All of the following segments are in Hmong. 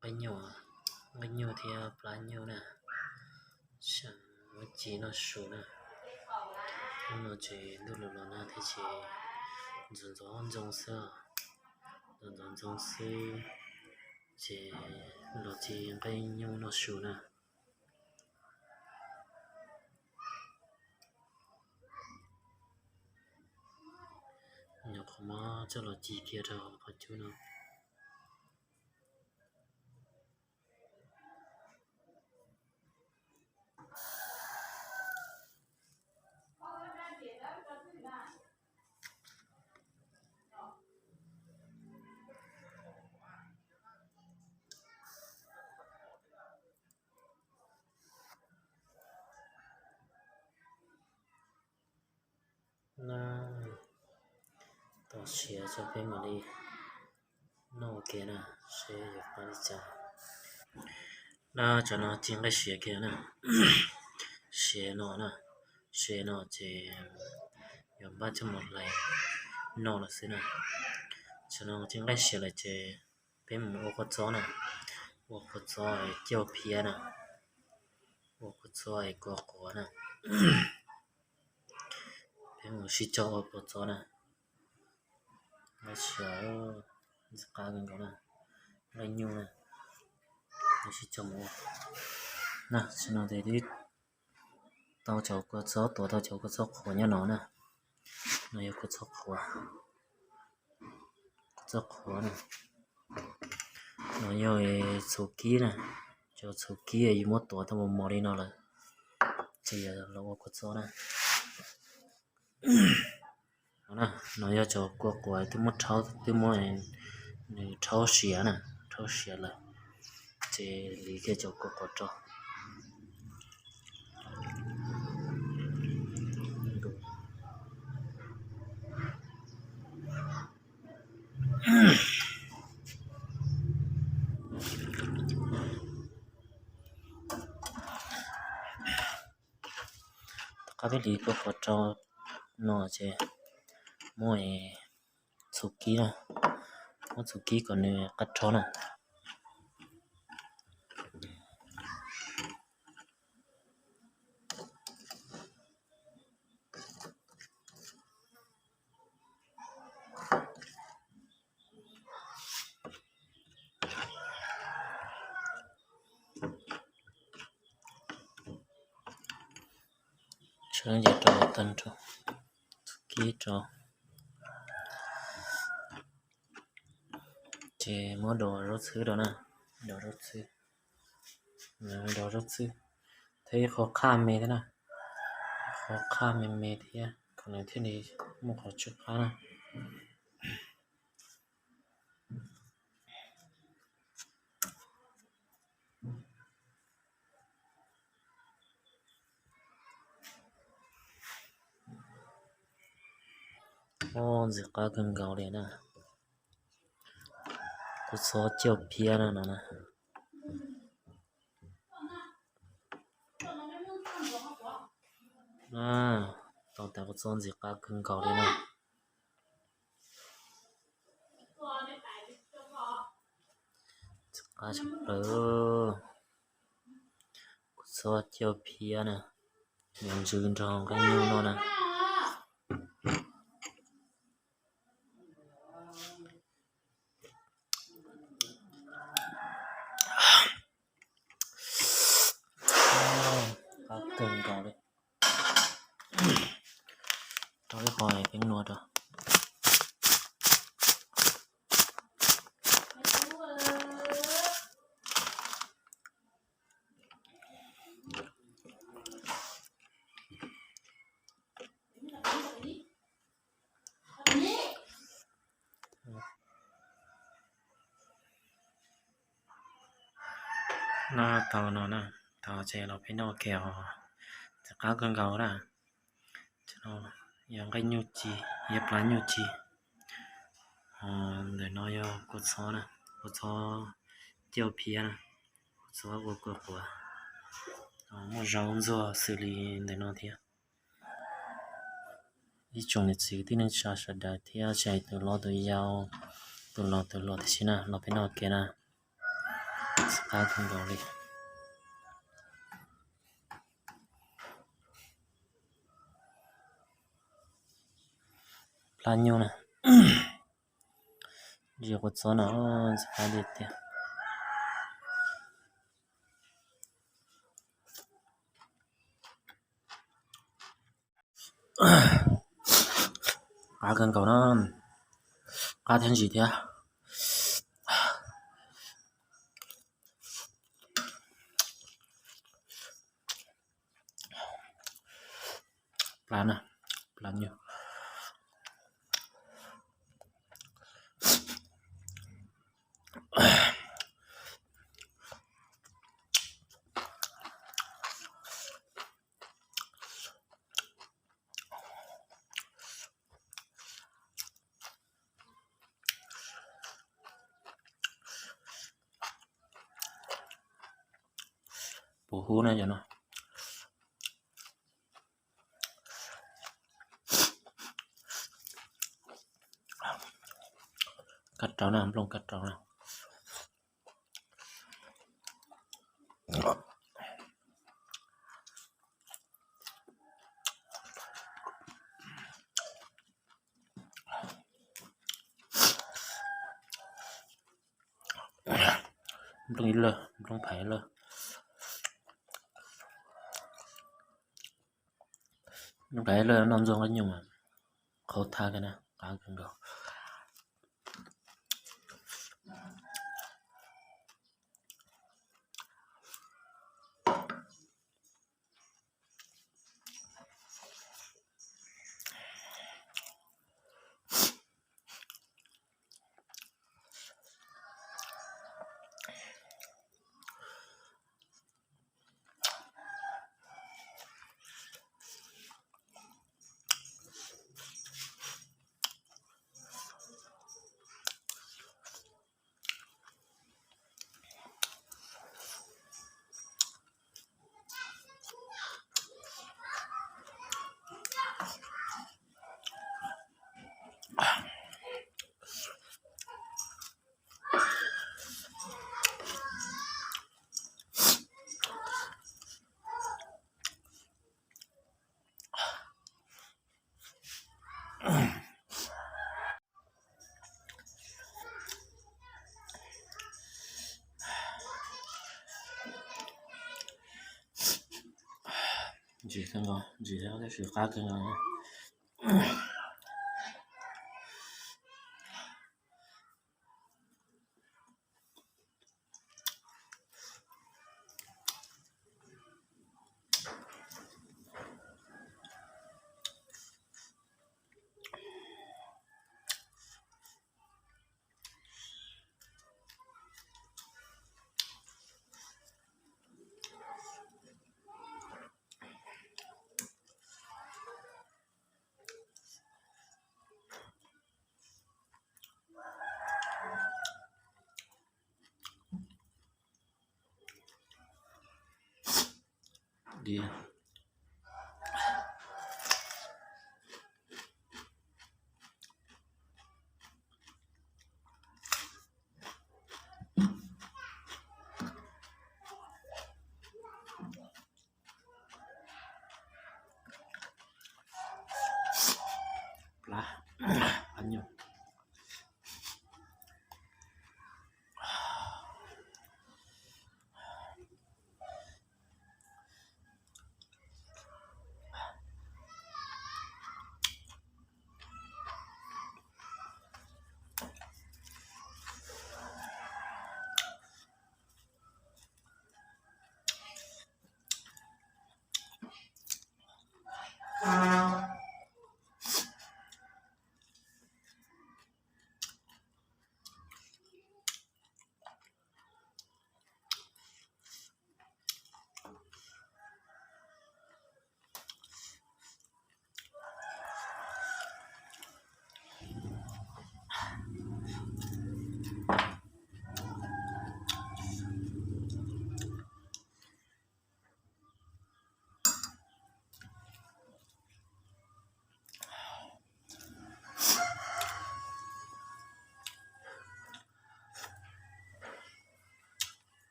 nqaij nyuj, nqaij nyuj thiab plab nyuj na. Muab ci noj su na. Hnub no ces ntuj los los na thiab ces ntxoov ntxoov ntxoo xwb, ntxoov ntxoov ntxoo xwb, ces los ci nqaij nyuj noj su na. Nyuam qhuav muab coj los ci kiag rau qhov cub no. Na, tau siav tso peb mam li noj ua ke na, seb yuav qab li cas. Na, tsam no ci nqaij siav kiag na, siav no na, siav no ces yuav npaj coj mus hlais noj lawm xwb na. Tsam no ci nqaij siav lawm ces peb mus ua kua txob na, ua kua txob cauj phiab na, ua kua txob kua quav na. Peb mus sib cog ua kua txob na. Nqaij siav ntxim qab kawg nkaus na, nqaij nyuj na, sib cog mus ua na. Tam no ces twb tau cov kua txob, tuav tau cov kua txob qhuav nyob no na. No yog kua txob qhuav, kua txob qhuav na. No yog txhuv kib na, cov txhuv kib yus muab tuav tau mos mos li no lawm, ces yog los ua kua txob na. No yog cov kua quav twb muab rhaub, twb muab nws rhaub siav na, rhaub siav lawm, ces liv kiag cov kua quav rau. Tom qab peb liv kua quav rau no ces muab txhuv kib na, muab txhuv kib kom nws qab rhaub na. Tshawb ces rau tag nrho, txhuv kib rau, ces muab dos zaub txhwb rau na, dos zaub txhwb, dos zaub txhwb, thiab ib qho qhaj me thiab na, qho qhaj me me thiab kom nws thiaj li muaj qhov tsw qab na. Ntxim qab kawg nkaus li na. Kua txob cauj phiab na no na. Tau tas kua txob ntxim qab kawg nkaus li na. Ntxim qab tshaj plaws. Kua txob cauj phiab na, yog ntsws nrog nqaij nyuj no na. Qab kawg nkaus li. Rau ib qho peb nua rau. No tau no na, tau ces los peb noj ua ke os. Ntxim qab kawg nkaus na. Yog nqaij nyuj ci, yog plab nyuj ci. Ntawm no yog kua txob na, kua txob cauj phiab na, kua txob ua kua quav. Muaj zaub ntxuag xws li ntawm no thiab. Ib tsoom niam txiv kwv tij neej tsa sawv daws thiab tsis hais tus hlob tus yau, tus laus tus hluas tam sim na los peb noj ua ke na. Qab kawg nkaus li. Plab nyuj na. Ntsis kua txob no ntxim qab li tiag. Qab kawg nkaus na, qab thiab ntsim thiab. Plab na, plab nyuj. Puv hub na cov no. Kab rau na, nplooj kab rau na. Nplooj ib lawg, nplooj phais ib lawg. Nplooj phais ib lawg noj ntxuag nqaij nyuj mas qhov thab kiag na, qab kawg nkaus. Ntsim kawg nkaus, ntsim thiab tab sis qab kawg nkaus. Plab, plab nyuj.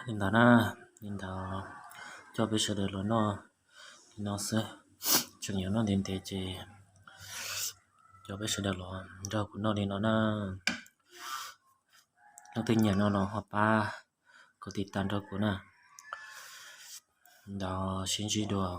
Li ntawd na, li ntawd coj peb sawv daws los noj li no xwb. Tseem yuav noj ntev ntev ces coj peb sawv daws los nrog kuv noj li no na. Leej twg nyiam no los ho pab kuv tiv tas nrog kuv na. Ntawd sib ntsib dua.